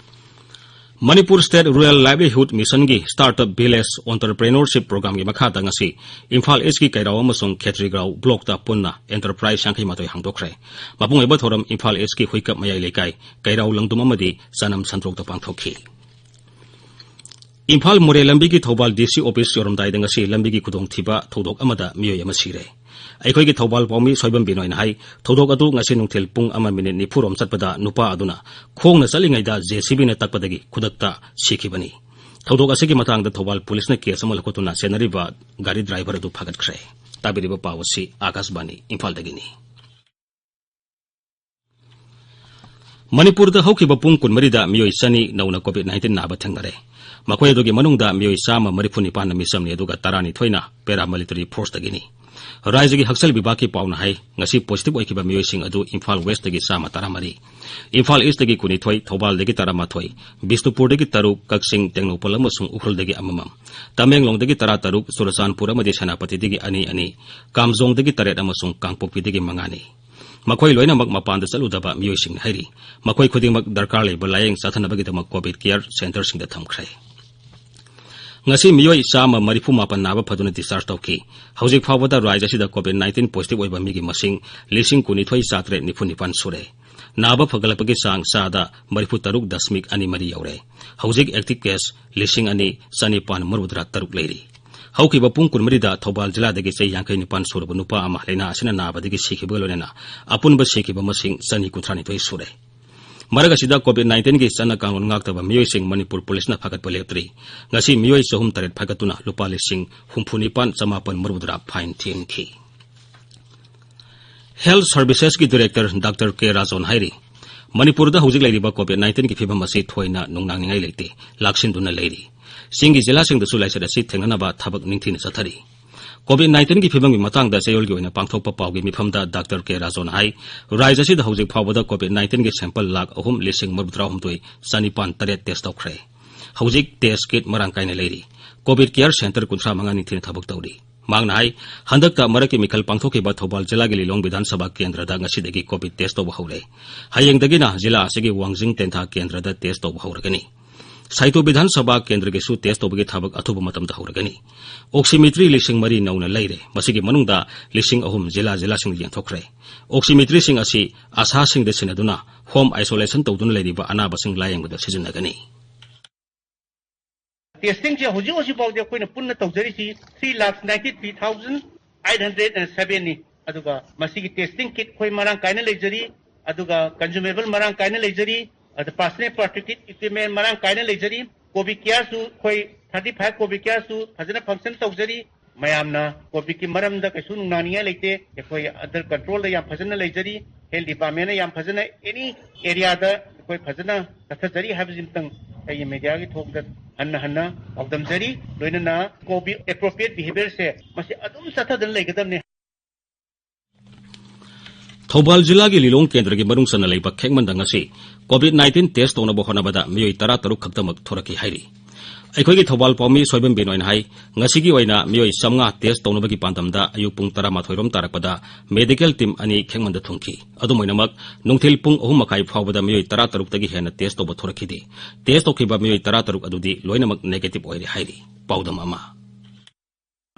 ꯃꯅꯤꯄꯨꯔ ꯁ꯭ꯇꯦꯠ ꯔꯨꯔꯦꯜ ꯂꯥꯏꯚꯂꯤꯍꯨꯗ ꯃꯤꯁꯟꯒꯤ ꯁ꯭ꯇꯥꯔꯠ ꯑꯞ ꯚꯤꯂꯦꯖ ꯑꯣꯟꯇꯔꯄ꯭ꯔꯦꯅꯣꯔꯁꯤꯞ ꯄ꯭ꯔꯣꯒ꯭ꯔꯥꯝꯒꯤ ꯃꯈꯥꯗ ꯉꯁꯤ ꯏꯝꯐꯥꯜ ꯏꯁꯀꯤ ꯀꯩꯔꯥꯎ ꯑꯃꯁꯨꯡ ꯈꯦꯇ꯭ꯔꯤꯒꯥꯎ ꯕ꯭ꯂꯣꯛꯇ ꯄꯨꯟꯅ ꯑꯦꯟꯇꯔꯄ꯭ꯔꯥꯏꯖ ꯌꯥꯡꯈꯩ ꯃꯥꯊꯣꯏ ꯍꯥꯡꯗꯣꯛꯈ꯭ꯔꯦ꯫ ꯃꯄꯨꯡ ꯑꯣꯏꯕ ꯊꯧꯔꯝ ꯏꯝꯐꯥꯜ ꯏꯁꯀꯤ ꯍꯨꯏꯀꯞ ꯃꯌꯥꯏ ꯂꯩꯀꯥꯏ, ꯀꯩꯔꯥꯎ ꯂꯪꯗꯨꯝ ꯑꯃꯗꯤ ꯆꯅꯝ ꯁꯟꯇ꯭ꯔꯣꯛꯇ ꯄꯥꯡꯊꯣꯛꯈꯤ꯫ ꯏꯝꯐꯥꯜ ꯃꯣꯔꯦ ꯂꯝꯕꯤꯒꯤ ꯊꯧꯕꯥꯜ ꯗꯤ ꯁꯤ ꯑꯣꯐꯤꯁ ꯌꯧꯔꯝꯗꯥꯏꯗ ꯉꯁꯤ ꯂꯝꯕꯤꯒꯤ ꯈꯨꯗꯣꯡꯊꯤꯕ ꯊꯧꯗꯣꯛ ꯑꯃꯗ ꯃꯤꯑꯣꯏ ꯑꯃ ꯁꯤꯔꯦ꯫ ꯑꯩꯈꯣꯏꯒꯤ ꯊꯧꯕꯥꯜ ꯄꯥꯎꯃꯤ ꯁꯣꯏꯕꯝ ꯕꯤꯅꯣꯏꯅ ꯍꯥꯏ, ꯊꯧꯗꯣꯛ ꯑꯗꯨ ꯉꯁꯤ ꯅꯨꯡꯊꯤꯜ ꯄꯨꯡ ꯑꯃ ꯃꯤꯅꯤꯠ ꯅꯤꯐꯨ ꯔꯣꯝ ꯆꯠꯄꯗ ꯅꯨꯄꯥ ꯑꯗꯨꯅ ꯈꯣꯡꯅ ꯆꯠꯂꯤꯉꯩꯗ ꯖꯦ ꯁꯤ ꯕꯤꯅ ꯇꯛꯄꯗꯒꯤ ꯈꯨꯗꯛꯇ ꯁꯤꯈꯤꯕꯅꯤ꯫ ꯊꯧꯗꯣꯛ ꯑꯁꯤꯒꯤ ꯃꯇꯥꯡꯗ ꯊꯧꯕꯥꯜ ꯄꯨꯂꯤꯁꯅ ꯀꯦꯁ ꯑꯃ ꯂꯧꯈꯠꯇꯨꯅ ꯆꯦꯟꯅꯔꯤꯕ ꯒꯥꯔꯤ ꯗ꯭ꯔꯥꯏꯚꯔ ꯑꯗꯨ ꯐꯥꯒꯠꯈ꯭ꯔꯦ꯫ ꯇꯥꯕꯤꯔꯤꯕ ꯄꯥꯎ ꯑꯁꯤ ꯑꯥꯀꯥꯁꯕꯥꯅꯤ ꯏꯝꯐꯥꯜꯗꯒꯤꯅꯤ꯫ ꯃꯅꯤꯄꯨꯔꯗ ꯍꯧꯈꯤꯕ ꯄꯨꯡ ꯀꯨꯟꯃꯔꯤꯗ ꯃꯤꯑꯣꯏ ꯆꯅꯤ ꯅꯧꯅ ꯀꯣꯚꯤꯗ ꯅꯥꯏꯟꯇꯤꯟ ꯅꯥꯕ ꯊꯦꯡꯅꯔꯦ꯫ ꯃꯈꯣꯏ ꯑꯗꯨꯒꯤ ꯃꯅꯨꯡꯗ ꯃꯤꯑꯣꯏ ꯆꯥꯝꯃ ꯃꯔꯤꯐꯨ ꯅꯤꯄꯥꯟꯅ ꯃꯤꯆꯝꯅꯤ, ꯑꯗꯨꯒ ꯇꯔꯥꯅꯤꯊꯣꯏꯅ ꯄꯦꯔꯥꯃꯤꯂꯤꯇꯔꯤ ꯐꯣꯔꯁꯇꯒꯤꯅꯤ꯫ ꯔꯥꯖ꯭ꯌꯒꯤ ꯍꯛꯁꯦꯜ ꯕꯤꯚꯥꯒꯀꯤ ꯄꯥꯎꯅ ꯍꯥꯏ, ꯉꯁꯤ ꯄꯣꯖꯤꯇꯤꯚ ꯑꯣꯏꯈꯤꯕ ꯃꯤꯑꯣꯏꯁꯤꯡ ꯑꯗꯨ ꯏꯝꯐꯥꯜ ꯋꯦꯁꯇꯒꯤ ꯆꯥꯝꯃ ꯇꯔꯥꯃꯔꯤ, ꯏꯝꯐꯥꯜ ꯏꯁꯇꯒꯤ ꯀꯨꯟꯅꯤꯊꯣꯏ, ꯊꯧꯕꯥꯜꯗꯒꯤ ꯇꯔꯥꯃꯥꯊꯣꯏ, ꯕꯤꯁꯅꯨꯄꯨꯔꯗꯒꯤ ꯇꯔꯨꯛ, ꯀꯛꯆꯤꯡ, ꯇꯦꯡꯅꯧꯄꯜ ꯑꯃꯁꯨꯡ ꯎꯈ꯭ꯔꯨꯜꯗꯒꯤ ꯑꯃꯃꯝ, ꯇꯃꯦꯡꯂꯣꯡꯗꯒꯤ ꯇꯔꯥꯇꯔꯨꯛ, ꯆꯨꯔꯆꯥꯟꯄꯨꯔ ꯑꯃꯗꯤ ꯁꯦꯅꯥꯄꯇꯤꯗꯒꯤ ꯑꯅꯤ ꯑꯅꯤ, ꯀꯥꯝꯖꯣꯡꯗꯒꯤ ꯇꯔꯦꯠ ꯑꯃꯁꯨꯡ ꯀꯥꯡꯄꯣꯛꯄꯤꯗꯒꯤ ꯃꯉꯥꯅꯤ꯫ ꯃꯈꯣꯏ ꯂꯣꯏꯅꯃꯛ ꯃꯄꯥꯟꯗ ꯆꯠꯂꯨꯗꯕ ꯃꯤꯑꯣꯏꯁꯤꯡꯅꯤ ꯍꯥꯏꯔꯤ꯫ ꯃꯈꯣꯏ ꯈꯨꯗꯤꯡꯃꯛ ꯗꯔꯀꯥꯔ ꯂꯩꯕ ꯂꯥꯌꯦꯡ ꯆꯠꯊꯅꯕꯒꯤꯗꯃꯛ ꯀꯣꯚꯤꯗ ꯀꯤꯌꯔ ꯁꯦꯟꯇꯔꯁꯤꯡꯗ ꯊꯝꯈ꯭ꯔꯦ꯫ ꯉꯁꯤ ꯃꯤꯑꯣꯏ ꯆꯥꯝꯃ ꯃꯔꯤꯐꯨ ꯃꯥꯄꯟ ꯅꯥꯕ ꯐꯗꯨꯅ ꯗꯤꯁꯆꯥꯔꯖ ꯇꯧꯈꯤ꯫ ꯍꯧꯖꯤꯛ ꯐꯥꯎꯕꯗ ꯔꯥꯖ꯭ꯌ ꯑꯁꯤꯗ ꯀꯣꯚꯤꯗ ꯅꯥꯏꯟꯇꯤꯟ ꯄꯣꯖꯤꯇꯤꯚ ꯑꯣꯏꯕ ꯃꯤꯒꯤ ꯃꯁꯤꯡ ꯂꯤꯁꯤꯡ ꯀꯨꯟꯅꯤꯊꯣꯏ ꯆꯥꯇꯔꯦꯠ ꯅꯤꯐꯨ ꯅꯤꯄꯥꯟ ꯁꯨꯔꯦ꯫ ꯅꯥꯕ ꯐꯒꯠꯂꯛꯄꯒꯤ ꯆꯥꯡ ꯆꯥꯗ ꯃꯔꯤꯐꯨ ꯇꯔꯨꯛ ꯗꯁꯃꯤꯛ ꯑꯅꯤ ꯃꯔꯤ ꯌꯧꯔꯦ꯫ ꯍꯧꯖꯤꯛ ꯑꯦꯛꯇꯤꯚ ꯀꯦꯁ ꯂꯤꯁꯤꯡ ꯑꯅꯤ ꯆꯅꯤꯄꯥꯟ ꯃꯔꯤꯐꯨꯇꯔꯥ ꯇꯔꯨꯛ ꯂꯩꯔꯤ꯫ ꯍꯧꯈꯤꯕ ꯄꯨꯡ ꯀꯨꯟꯃꯔꯤꯗ ꯊꯧꯕꯥꯜ ꯖꯤꯂꯥꯗꯒꯤ ꯆꯍꯤ ꯌꯥꯡꯈꯩ ꯅꯤꯄꯥꯟ ꯁꯨꯔꯕ ꯅꯨꯄꯥ ꯑꯃ ꯂꯥꯏꯅꯥ ꯑꯁꯤꯅ ꯅꯥꯕꯗꯒꯤ ꯁꯤꯈꯤꯕꯒ ꯂꯣꯏꯅꯅ ꯑꯄꯨꯟꯕ ꯁꯤꯈꯤꯕ ꯃꯁꯤꯡ ꯆꯅꯤ ꯀꯨꯟꯊ꯭ꯔꯥ ꯅꯤꯊꯣꯏ ꯁꯨꯔꯦ꯫ ꯃꯔꯛ ꯑꯁꯤꯗ ꯀꯣꯚꯤꯗ ꯅꯥꯏꯟꯇꯤꯟꯒꯤ ꯆꯠꯅ ꯀꯥꯡꯂꯣꯟ ꯉꯥꯛꯇꯕ ꯃꯤꯑꯣꯏꯁꯤꯡ ꯃꯅꯤꯄꯨꯔ ꯄꯨꯂꯤꯁꯅ ꯐꯥꯒꯠꯄ ꯂꯦꯞꯇ꯭ꯔꯤ꯫ ꯉꯁꯤ ꯃꯤꯑꯣꯏ ꯆꯍꯨꯝ ꯇꯔꯦꯠ ꯐꯥꯒꯠꯇꯨꯅ ꯂꯨꯄꯥ ꯂꯤꯁꯤꯡ ꯍꯨꯝꯐꯨ ꯅꯤꯄꯥꯟ ꯆꯃꯥꯄꯟ ꯃꯔꯤꯐꯨꯇꯔꯥ ꯐꯥꯏꯟ ꯊꯤꯍꯟꯈꯤ꯫ ꯍꯦꯜꯊ ꯁꯔꯚꯤꯁꯦꯁꯀꯤ ꯗꯤꯔꯦꯛꯇꯔ ꯗꯥꯛꯇꯔ ꯀꯦ ꯔꯥꯖꯣꯟ ꯍꯥꯏꯔꯤ, ꯃꯅꯤꯄꯨꯔꯗ ꯍꯧꯖꯤꯛ ꯂꯩꯔꯤꯕ ꯀꯣꯚꯤꯗ ꯅꯥꯏꯟꯇꯤꯟꯒꯤ ꯐꯤꯕꯝ ꯑꯁꯤ ꯊꯣꯏꯅ ꯅꯨꯡꯅꯥꯡꯅꯤꯡꯉꯥꯏ ꯂꯩꯇꯦ, ꯂꯥꯛꯁꯤꯟꯗꯨꯅ ꯂꯩꯔꯤ꯫ ꯆꯤꯡꯒꯤ ꯖꯤꯂꯥꯁꯤꯡꯗꯁꯨ ꯂꯥꯏꯆꯠ ꯑꯁꯤ ꯊꯦꯡꯅꯅꯕ ꯊꯕꯛ ꯅꯤꯡꯊꯤꯅ ꯆꯠꯊꯔꯤ꯫ ꯀꯣꯚꯤꯗ ꯅꯥꯏꯟꯇꯤꯟꯒꯤ ꯐꯤꯕꯝꯒꯤ ꯃꯇꯥꯡꯗ ꯆꯌꯣꯜꯒꯤ ꯑꯣꯏꯅ ꯄꯥꯡꯊꯣꯛꯄ ꯄꯥꯎꯒꯤ ꯃꯤꯐꯝꯗ ꯗꯥꯛꯇꯔ ꯀꯦ ꯔꯥꯖꯣꯅ ꯍꯥꯏ, ꯔꯥꯖ꯭ꯌ ꯑꯁꯤꯗ ꯍꯧꯖꯤꯛ ꯐꯥꯎꯕꯗ ꯀꯣꯚꯤꯗ ꯅꯥꯏꯟꯇꯤꯟꯒꯤ sample ꯂꯥꯈ ꯑꯍꯨꯝ ꯂꯤꯁꯤꯡ ꯃꯔꯤꯐꯨꯇꯔꯥꯍꯨꯝꯗꯣꯏ ꯆꯅꯤꯄꯥꯟ ꯇꯔꯦꯠ test ꯇꯧꯈ꯭ꯔꯦ꯫ ꯍꯧꯖꯤꯛ test kit ꯃꯔꯥꯡ ꯀꯥꯏꯅ ꯂꯩꯔꯤ꯫ ꯀꯣꯚꯤꯗ care centre ꯀꯨꯟꯊ꯭ꯔꯥ ꯃꯉꯥ ꯅꯤꯡꯊꯤꯅ ꯊꯕꯛ ꯇꯧꯔꯤ꯫ ꯃꯍꯥꯛꯅ ꯍꯥꯏ, ꯍꯟꯗꯛꯇ ꯃꯔꯛꯀꯤ ꯃꯤꯈꯜ ꯄꯥꯡꯊꯣꯛꯈꯤꯕ ꯊꯧꯕꯥꯜ ꯖꯤꯂꯥꯒꯤ ꯂꯤꯂꯣꯡ ꯕꯤꯙꯥꯟ ꯁꯚꯥ ꯀꯦꯟꯗ꯭ꯔꯗ ꯉꯁꯤꯗꯒꯤ ꯀꯣꯚꯤꯗ test ꯇꯧꯕ ꯍꯧꯔꯦ꯫ ꯍꯌꯦꯡꯗꯒꯤꯅ ꯖꯤꯂꯥ ꯑꯁꯤꯒꯤ ꯋꯥꯡꯖꯤꯡ ꯇꯦꯟꯊꯥ ꯀꯦꯟꯗ꯭ꯔꯗ test ꯇꯧꯕ ꯍꯧꯔꯒꯅꯤ꯫ ꯁꯥꯏꯇꯣ ꯕꯤꯙꯥꯟ ꯁꯚꯥ ꯀꯦꯟꯗ꯭ꯔꯒꯤꯁꯨ test ꯇꯧꯕꯒꯤ ꯊꯕꯛ ꯑꯊꯨꯕ ꯃꯇꯝꯗ ꯍꯧꯔꯒꯅꯤ꯫ Oximetry ꯂꯤꯁꯤꯡ ꯃꯔꯤ ꯅꯧꯅ ꯂꯩꯔꯦ꯫ ꯃꯁꯤꯒꯤ ꯃꯅꯨꯡꯗ ꯂꯤꯁꯤꯡ ꯑꯍꯨꯝ ꯖꯤꯂꯥ ꯖꯤꯂꯥꯁꯤꯡꯗ ꯌꯦꯟꯊꯣꯛꯈ꯭ꯔꯦ꯫ Oximetryꯁꯤꯡ ꯑꯁꯤ ꯑꯁꯥꯁꯤꯡꯗ ꯁꯤꯟꯅꯗꯨꯅ home isolation ꯇꯧꯗꯨꯅ ꯂꯩꯔꯤꯕ ꯑꯅꯥꯕꯁꯤꯡ ꯂꯥꯌꯦꯡꯕꯗ ꯁꯤꯖꯤꯟꯅꯒꯅꯤ꯫ Testingꯁꯦ ꯍꯧꯖꯤꯛ ꯍꯧꯖꯤꯛ ꯐꯥꯎꯗꯤ ꯑꯩꯈꯣꯏꯅ ꯄꯨꯟꯅ ꯇꯧꯖꯔꯤꯁꯤ three lakh ninety three thousand eight hundred and sevenꯅꯤ꯫ ꯑꯗꯨꯒ ꯃꯁꯤꯒꯤ testing kit ꯑꯩꯈꯣꯏ ꯃꯔꯥꯡ ꯀꯥꯏꯅ ꯂꯩꯖꯔꯤ, ꯑꯗꯨꯒ consumable ꯃꯔꯥꯡ ꯀꯥꯏꯅ ꯂꯩꯖꯔꯤ, ꯑꯗ personal protective equipment ꯃꯔꯥꯡ ꯀꯥꯏꯅ ꯂꯩꯖꯔꯤ꯫ ꯀꯣꯚꯤꯗ careꯁꯨ ꯑꯩꯈꯣꯏ thirty five ꯀꯣꯚꯤꯗ careꯁꯨ ꯐꯖꯅ function ꯇꯧꯖꯔꯤ꯫ ꯃꯌꯥꯝꯅ ꯀꯣꯚꯤꯗꯀꯤ ꯃꯔꯝꯗ ꯀꯩꯁꯨ ꯅꯨꯡꯅꯥꯡꯅꯤꯡꯉꯥꯏ ꯂꯩꯇꯦ꯫ ꯑꯩꯈꯣꯏ under controlꯗ ꯌꯥꯝ ꯐꯖꯅ ꯂꯩꯖꯔꯤ꯫ Health departmentꯅ ꯌꯥꯝ ꯐꯖꯅ any areaꯗ ꯑꯩꯈꯣꯏ ꯐꯖꯅ ꯆꯠꯊꯖꯔꯤ ꯍꯥꯏꯕꯁꯤꯃꯇꯪ ꯑꯩꯒꯤ mediaꯒꯤ ꯊꯣꯡꯗ ꯍꯟꯅ ꯍꯟꯅ ꯄꯥꯎꯗꯝꯖꯔꯤ꯫ ꯂꯣꯏꯅꯅ ꯀꯣꯚꯤꯗ appropriate behaviorꯁꯦ ꯃꯁꯤ ꯑꯗꯨꯝ ꯆꯠꯊꯗꯨꯅ ꯂꯩꯒꯗꯕꯅꯤ꯫ ꯊꯧꯕꯥꯜ ꯖꯤꯂꯥꯒꯤ ꯂꯤꯂꯣꯡ ꯀꯦꯟꯗ꯭ꯔꯒꯤ ꯃꯅꯨꯡ ꯆꯟꯅ ꯂꯩꯕ ꯈꯦꯛꯃꯟꯗ ꯉꯁꯤ ꯀꯣꯚꯤꯗ ꯅꯥꯏꯟꯇꯤꯟ test ꯇꯧꯅꯕ ꯍꯣꯠꯅꯕꯗ ꯃꯤꯑꯣꯏ ꯇꯔꯥ ꯇꯔꯨꯛ ꯈꯛꯇꯃꯛ ꯊꯣꯔꯛꯈꯤ ꯍꯥꯏꯔꯤ꯫ ꯑꯩꯈꯣꯏꯒꯤ ꯊꯧꯕꯥꯜ ꯄꯥꯎꯃꯤ ꯁꯣꯏꯕꯝ ꯕꯤꯅꯣꯏꯅ ꯍꯥꯏ, ꯉꯁꯤꯒꯤ ꯑꯣꯏꯅ ꯃꯤꯑꯣꯏ ꯆꯥꯝꯃꯉꯥ test ꯇꯧꯅꯕꯒꯤ ꯄꯥꯟꯗꯝꯗ ꯑꯌꯨꯛ ꯄꯨꯡ ꯇꯔꯥꯃꯥꯊꯣꯏ ꯔꯣꯝ ꯇꯥꯔꯛꯄꯗ medical team ꯑꯅꯤ ꯈꯦꯛꯃꯟꯗ ꯊꯨꯡꯈꯤ꯫ ꯑꯗꯨꯝ ꯑꯣꯏꯅꯃꯛ, ꯅꯨꯡꯊꯤꯜ ꯄꯨꯡ ꯑꯍꯨꯝ ꯃꯈꯥꯏ ꯐꯥꯎꯕꯗ ꯃꯤꯑꯣꯏ ꯇꯔꯥ ꯇꯔꯨꯛꯇꯒꯤ ꯍꯦꯟꯅ test ꯇꯧꯕ ꯊꯣꯔꯛꯈꯤꯗꯦ꯫ Test ꯇꯧꯈꯤꯕ ꯃꯤꯑꯣꯏ ꯇꯔꯥ ꯇꯔꯨꯛ ꯑꯗꯨꯗꯤ ꯂꯣꯏꯅꯃꯛ negative ꯑꯣꯏꯔꯦ ꯍꯥꯏꯔꯤ꯫ ꯄꯥꯎꯗꯝ ꯑꯃ꯫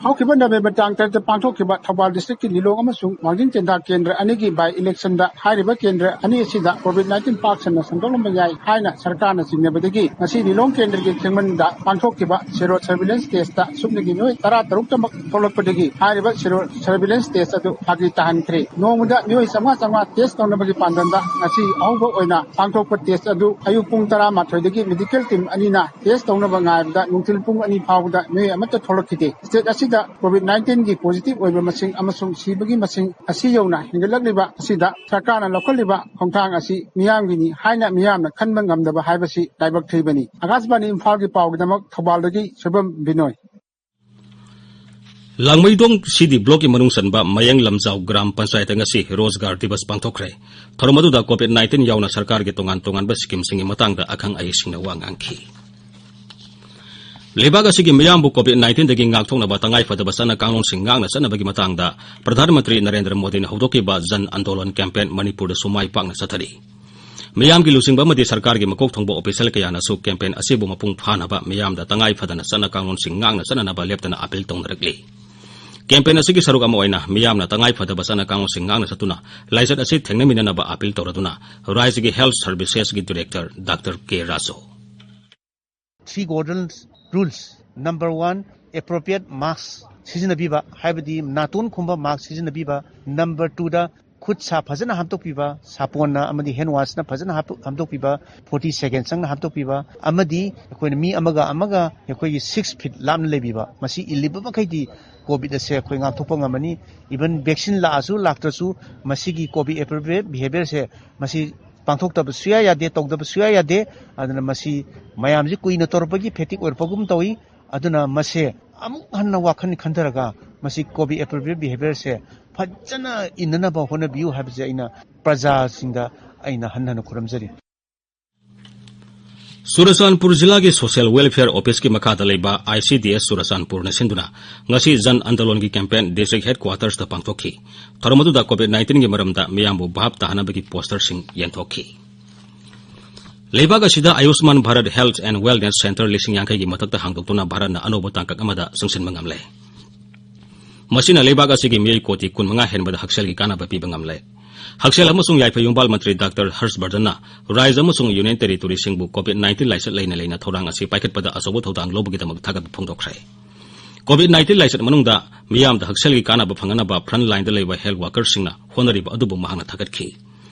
ꯍꯧꯈꯤꯕ ꯅꯕꯦꯝꯕꯔ ꯇꯥꯡ ꯇꯔꯦꯠꯇ ꯄꯥꯡꯊꯣꯛꯈꯤꯕ ꯊꯧꯕꯥꯜ districtꯀꯤ ꯂꯤꯂꯣꯡ ꯑꯃꯁꯨꯡ ꯋꯥꯡꯖꯤꯡ ꯇꯦꯟꯊꯥ ꯀꯦꯟꯗ꯭ꯔ ꯑꯅꯤꯒꯤ by electionꯗ ꯍꯥꯏꯔꯤꯕ ꯀꯦꯟꯗ꯭ꯔ ꯑꯅꯤ ꯑꯁꯤꯗ ꯀꯣꯚꯤꯗ ꯅꯥꯏꯟꯇꯤꯟ ꯄꯥꯛ ꯁꯟꯅ ꯁꯟꯗꯣꯛꯂꯝꯕ ꯌꯥꯏ ꯍꯥꯏꯅ ꯁꯔꯀꯥꯔꯅ ꯆꯤꯡꯅꯕꯗꯒꯤ ꯉꯁꯤ ꯂꯤꯂꯣꯡ ꯀꯦꯟꯗ꯭ꯔꯒꯤ ꯈꯦꯡꯃꯟꯗ ꯄꯥꯡꯊꯣꯛꯈꯤꯕ ꯁꯦꯔꯣ surveillance testꯇ ꯁꯨꯞꯅꯒꯤ ꯃꯤꯑꯣꯏ ꯇꯔꯥ ꯇꯔꯨꯛꯇꯃꯛ ꯊꯣꯛꯂꯛꯄꯗꯒꯤ ꯍꯥꯏꯔꯤꯕ ꯁꯦꯔꯣ surveillance test ꯑꯗꯨ ꯐꯥꯒꯤ ꯇꯥꯍꯟꯈ꯭ꯔꯦ꯫ ꯅꯣꯡꯃꯗ ꯃꯤꯑꯣꯏ ꯆꯥꯝꯃꯉꯥ ꯆꯥꯝꯃꯉꯥ test ꯇꯧꯅꯕꯒꯤ ꯄꯥꯟꯗꯝꯗ ꯉꯁꯤ ꯑꯍꯧꯕ ꯑꯣꯏꯅ ꯄꯥꯡꯊꯣꯛꯄ test ꯑꯗꯨ ꯑꯌꯨꯛ ꯄꯨꯡ ꯇꯔꯥꯃꯥꯊꯣꯏꯗꯒꯤ medical team ꯑꯅꯤꯅ test ꯇꯧꯅꯕ ꯉꯥꯏꯕꯗ ꯅꯨꯡꯊꯤꯜ ꯄꯨꯡ ꯑꯅꯤ ꯐꯥꯎꯕꯗ ꯃꯤꯑꯣꯏ ꯑꯃꯠꯇ ꯊꯣꯛꯂꯛꯈꯤꯗꯦ꯫ State ꯑꯁꯤ ꯗ ꯀꯣꯚꯤꯗ ꯅꯥꯏꯟꯇꯤꯟꯒꯤ ꯄꯣꯖꯤꯇꯤꯚ ꯑꯣꯏꯕ ꯃꯁꯤꯡ ꯑꯃꯁꯨꯡ ꯁꯤꯕꯒꯤ ꯃꯁꯤꯡ ꯑꯁꯤ ꯌꯧꯅ ꯍꯦꯟꯒꯠꯂꯛꯂꯤꯕ ꯑꯁꯤꯗ ꯁꯔꯀꯥꯔꯅ ꯂꯧꯈꯠꯂꯤꯕ ꯈꯣꯡꯊꯥꯡ ꯑꯁꯤ ꯃꯤꯌꯥꯝꯒꯤꯅꯤ ꯍꯥꯏꯅ ꯃꯤꯌꯥꯝꯅ ꯈꯟꯕ ꯉꯝꯗꯕ ꯍꯥꯏꯕꯁꯤ ꯂꯥꯏꯕꯛ ꯊꯤꯕꯅꯤ꯫ ꯑꯀꯥꯁꯕꯥꯅꯤ ꯏꯝꯐꯥꯜꯒꯤ ꯄꯥꯎꯒꯤꯗꯃꯛ ꯊꯧꯕꯥꯜꯗꯒꯤ ꯁꯣꯏꯕꯝ ꯕꯤꯅꯣꯏ꯫ ꯂꯥꯡꯃꯩꯗꯣꯡ ꯁꯤ ꯗꯤ ꯕ꯭ꯂꯣꯛꯀꯤ ꯃꯅꯨꯡ ꯆꯟꯕ ꯃꯌꯦꯡ ꯂꯝꯖꯥꯎ ꯒ꯭ꯔꯥꯝ ꯄꯟꯆꯥꯌꯠꯇ ꯉꯁꯤ ꯔꯣꯖꯒꯥꯔ ꯗꯤꯕꯁ ꯄꯥꯡꯊꯣꯛꯈ꯭ꯔꯦ꯫ ꯊꯧꯔꯝ ꯑꯗꯨꯗ ꯀꯣꯚꯤꯗ ꯅꯥꯏꯟꯇꯤꯟ ꯌꯥꯎꯅ ꯁꯔꯀꯥꯔꯒꯤ ꯇꯣꯉꯥꯟ ꯇꯣꯉꯥꯟꯕ ꯁ꯭ꯀꯤꯝꯁꯤꯡꯒꯤ ꯃꯇꯥꯡꯗ ꯑꯈꯪ ꯑꯍꯩꯁꯤꯡꯅ ꯋꯥ ꯉꯥꯡꯈꯤ꯫ ꯂꯩꯕꯥꯛ ꯑꯁꯤꯒꯤ ꯃꯤꯌꯥꯝꯕꯨ ꯀꯣꯚꯤꯗ ꯅꯥꯏꯟꯇꯤꯟꯗꯒꯤ ꯉꯥꯛꯊꯣꯛꯅꯕ ꯇꯉꯥꯏ ꯐꯗꯕ ꯆꯠꯅ ꯀꯥꯡꯂꯣꯟꯁꯤꯡ ꯉꯥꯛꯅ ꯆꯠꯅꯕꯒꯤ ꯃꯇꯥꯡꯗ ꯄ꯭ꯔꯙꯥꯟ ꯃꯟꯇ꯭ꯔꯤ ꯅꯔꯦꯟꯗ꯭ꯔ ꯃꯣꯗꯤꯅ ꯍꯧꯗꯣꯛꯈꯤꯕ ꯖꯟ ꯑꯟꯗꯣꯂꯟ ꯀꯦꯝꯄꯦꯟ ꯃꯅꯤꯄꯨꯔꯗꯁꯨ ꯃꯥꯏ ꯄꯥꯛꯅ ꯆꯠꯊꯔꯤ꯫ ꯃꯤꯌꯥꯝꯒꯤ ꯂꯨꯆꯤꯡꯕ ꯑꯃꯗꯤ ꯁꯔꯀꯥꯔꯒꯤ ꯃꯀꯣꯛ ꯊꯣꯡꯕ ꯑꯣꯐꯤꯁꯤꯌꯦꯜ ꯀꯌꯥꯅꯁꯨ ꯀꯦꯝꯄꯦꯟ ꯑꯁꯤꯕꯨ ꯃꯄꯨꯡ ꯐꯥꯅꯕ ꯃꯤꯌꯥꯝꯗ ꯇꯉꯥꯏ ꯐꯗꯅ ꯆꯠꯅ ꯀꯥꯡꯂꯣꯟꯁꯤꯡ ꯉꯥꯛꯅ ꯆꯠꯅꯅꯕ ꯂꯦꯞꯇꯅ ꯑꯄꯤꯜ ꯇꯧꯅꯔꯛꯂꯤ꯫ ꯀꯦꯝꯄꯦꯟ ꯑꯁꯤꯒꯤ ꯁꯔꯨꯛ ꯑꯃ ꯑꯣꯏꯅ ꯃꯤꯌꯥꯝꯅ ꯇꯉꯥꯏ ꯐꯗꯕ ꯆꯠꯅ ꯀꯥꯡꯂꯣꯟꯁꯤꯡ ꯉꯥꯛꯅ ꯆꯠꯇꯨꯅ ꯂꯥꯏꯆꯠ ꯑꯁꯤ ꯊꯦꯡꯅꯃꯤꯟꯅꯅꯕ ꯑꯄꯤꯜ ꯇꯧꯔꯗꯨꯅ ꯔꯥꯖ꯭ꯌꯒꯤ ꯍꯦꯜꯊ ꯁꯔꯚꯤꯁꯦꯁꯀꯤ ꯗꯤꯔꯦꯛꯇꯔ ꯗꯥꯛꯇꯔ ꯀꯦ Raju. Three golden rules. Number one, appropriate mask ꯁꯤꯖꯤꯟꯅꯕꯤꯕ, ꯍꯥꯏꯕꯗꯤ ꯅꯥꯇꯣꯟ ꯈꯨꯝꯕ ꯃꯥꯁꯛ ꯁꯤꯖꯤꯟꯅꯕꯤꯕ꯫ ꯅꯝꯕꯔ ꯇꯨꯗ ꯈꯨꯠ ꯁꯥ ꯐꯖꯅ ꯍꯥꯝꯗꯣꯛꯄꯤꯕ, ꯁꯥꯄꯣꯟꯅ ꯑꯃꯗꯤ ꯍꯦꯟ ꯋꯥꯁꯅ ꯐꯖꯅ ꯍꯥꯝꯗꯣꯛ-, ꯍꯥꯝꯗꯣꯛꯄꯤꯕ, ꯐꯣꯔꯇꯤ ꯁꯦꯀꯦꯟ ꯆꯪꯅ ꯍꯥꯝꯗꯣꯛꯄꯤꯕ, ꯑꯃꯗꯤ ꯑꯩꯈꯣꯏꯅ ꯃꯤ ꯑꯃꯒ ꯑꯃꯒ ꯑꯩꯈꯣꯏꯒꯤ ꯁꯤꯛꯁ ꯐꯤꯠ ꯂꯥꯞꯅ ꯂꯩꯕꯤꯕ꯫ ꯃꯁꯤ ꯏꯜꯂꯤꯕ ꯃꯈꯩꯗꯤ ꯀꯣꯚꯤꯗ ꯑꯁꯦ ꯑꯩꯈꯣꯏ ꯉꯥꯛꯊꯣꯛꯄ ꯉꯝꯃꯅꯤ꯫ ꯏꯚꯟ ꯚꯦꯛꯁꯤꯟ ꯂꯥꯛꯑꯁꯨ ꯂꯥꯛꯇ꯭ꯔꯁꯨ ꯃꯁꯤꯒꯤ ꯀꯣꯚꯤꯗ ꯑꯦꯄ꯭ꯔꯣꯄ꯭ꯔꯤꯌꯦꯠ ꯕꯤꯍꯦꯕꯤꯌꯔꯁꯦ ꯃꯁꯤ ꯄꯥꯡꯊꯣꯛꯇꯕ ꯁꯨꯌꯥ ꯌꯥꯗꯦ, ꯇꯧꯗꯕ ꯁꯨꯌꯥ ꯌꯥꯗꯦ꯫ ꯑꯗꯨꯅ ꯃꯁꯤ ꯃꯌꯥꯝꯁꯤ ꯀꯨꯏꯅ ꯇꯧꯔꯛꯄꯒꯤ ꯐꯦꯇꯤꯛ ꯑꯣꯏꯔꯛꯄꯒꯨꯝ ꯇꯧꯏ꯫ ꯑꯗꯨꯅ ꯃꯁꯦ ꯑꯃꯨꯛ ꯍꯟꯅ ꯋꯥꯈꯜ ꯈꯟꯊꯔꯒ ꯃꯁꯤ ꯀꯣꯚꯤꯗ ꯑꯦꯄ꯭ꯔꯣꯄ꯭ꯔꯤꯌꯦꯠ ꯕꯤꯍꯦꯕꯤꯌꯔꯁꯦ ꯐꯖꯅ ꯏꯟꯅꯅꯕ ꯍꯣꯠꯅꯕꯤꯌꯨ ꯍꯥꯏꯕꯁꯦ ꯑꯩꯅ ꯄ꯭ꯔꯖꯥꯁꯤꯡꯗ ꯑꯩꯅ ꯍꯟꯅ ꯍꯟꯅ ꯈꯨꯔꯨꯝꯖꯔꯤ꯫ ꯆꯨꯔꯆꯥꯟꯄꯨꯔ ꯖꯤꯂꯥꯒꯤ ꯁꯣꯁꯤꯌꯦꯜ ꯋꯦꯜꯐꯤꯌꯔ ꯑꯣꯐꯤꯁꯀꯤ ꯃꯈꯥꯗ ꯂꯩꯕ ꯑꯥꯏ ꯁꯤ ꯗꯤ ꯑꯦꯁ ꯆꯨꯔꯆꯥꯟꯄꯨꯔꯅ ꯁꯤꯟꯗꯨꯅ ꯉꯁꯤ ꯖꯟ ꯑꯟꯗꯣꯂꯟꯒꯤ ꯀꯦꯝꯄꯦꯟ ꯗꯤꯁꯇ꯭ꯔꯤꯛ ꯍꯦꯗꯀ꯭ꯋꯥꯇꯔꯁꯇ ꯄꯥꯡꯊꯣꯛꯈꯤ꯫ ꯊꯧꯔꯝ ꯑꯗꯨꯗ ꯀꯣꯚꯤꯗ ꯅꯥꯏꯟꯇꯤꯟꯒꯤ ꯃꯔꯝꯗ ꯃꯤꯌꯥꯝꯕꯨ ꯚꯥꯞ ꯇꯥꯍꯟꯅꯕꯒꯤ ꯄꯣꯁꯇꯔꯁꯤꯡ ꯌꯦꯟꯊꯣꯛꯈꯤ꯫ ꯂꯩꯕꯥꯛ ꯑꯁꯤꯗ Ayushman Bharat health and wellness centre ꯂꯤꯁꯤꯡ ꯌꯥꯡꯈꯩꯒꯤ ꯃꯊꯛꯇ ꯍꯥꯡꯗꯣꯛꯇꯨꯅ ꯚꯥꯔꯠꯅ ꯑꯅꯧꯕ ꯇꯥꯡꯀꯛ ꯑꯃꯗ ꯆꯪꯁꯤꯟꯕ ꯉꯝꯂꯦ꯫ ꯃꯁꯤꯅ ꯂꯩꯕꯥꯛ ꯑꯁꯤꯒꯤ ꯃꯤꯑꯣꯏ ꯀꯣꯇꯤ ꯀꯨꯟꯃꯉꯥ ꯍꯦꯟꯕꯗ ꯍꯛꯁꯦꯜꯒꯤ ꯀꯥꯟꯅꯕ ꯄꯤꯕ ꯉꯝꯂꯦ꯫ ꯍꯛꯁꯦꯜ ꯑꯃꯁꯨꯡ ꯌꯥꯏꯐ ꯌꯨꯝꯕꯥꯜ ꯃꯟꯇ꯭ꯔꯤ ꯗꯥꯛꯇꯔ ꯍꯔꯁ ꯕꯔꯙꯟꯅ ꯔꯥꯖ꯭ꯌ ꯑꯃꯁꯨꯡ ꯌꯨꯅꯤꯌꯟ ꯇꯦꯔꯤꯇꯣꯔꯤꯁꯤꯡꯕꯨ ꯀꯣꯚꯤꯗ ꯅꯥꯏꯟꯇꯤꯟ ꯂꯥꯏꯆꯠ ꯂꯩꯅ ꯂꯩꯅ ꯊꯧꯔꯥꯡ ꯑꯁꯤ ꯄꯥꯏꯈꯠꯄꯗ ꯑꯆꯧꯕ ꯊꯧꯗꯥꯡ ꯂꯧꯕꯒꯤꯗꯃꯛ ꯊꯥꯒꯠꯄ ꯐꯣꯡꯗꯣꯛꯈ꯭ꯔꯦ꯫ ꯀꯣꯚꯤꯗ ꯅꯥꯏꯟꯇꯤꯟ ꯂꯥꯏꯆꯠ ꯃꯅꯨꯡꯗ ꯃꯤꯌꯥꯝꯗ ꯍꯛꯁꯦꯜꯒꯤ ꯀꯥꯟꯅꯕ ꯐꯪꯍꯟꯅꯕ ꯐ꯭ꯔꯟꯠ ꯂꯥꯏꯟꯗ ꯂꯩꯕ ꯍꯦꯜꯊ ꯋꯥꯀꯔꯁꯤꯡꯅ ꯍꯣꯠꯅꯔꯤꯕ ꯑꯗꯨꯕꯨ ꯃꯍꯥꯛꯅ ꯊꯥꯒꯠꯈꯤ꯫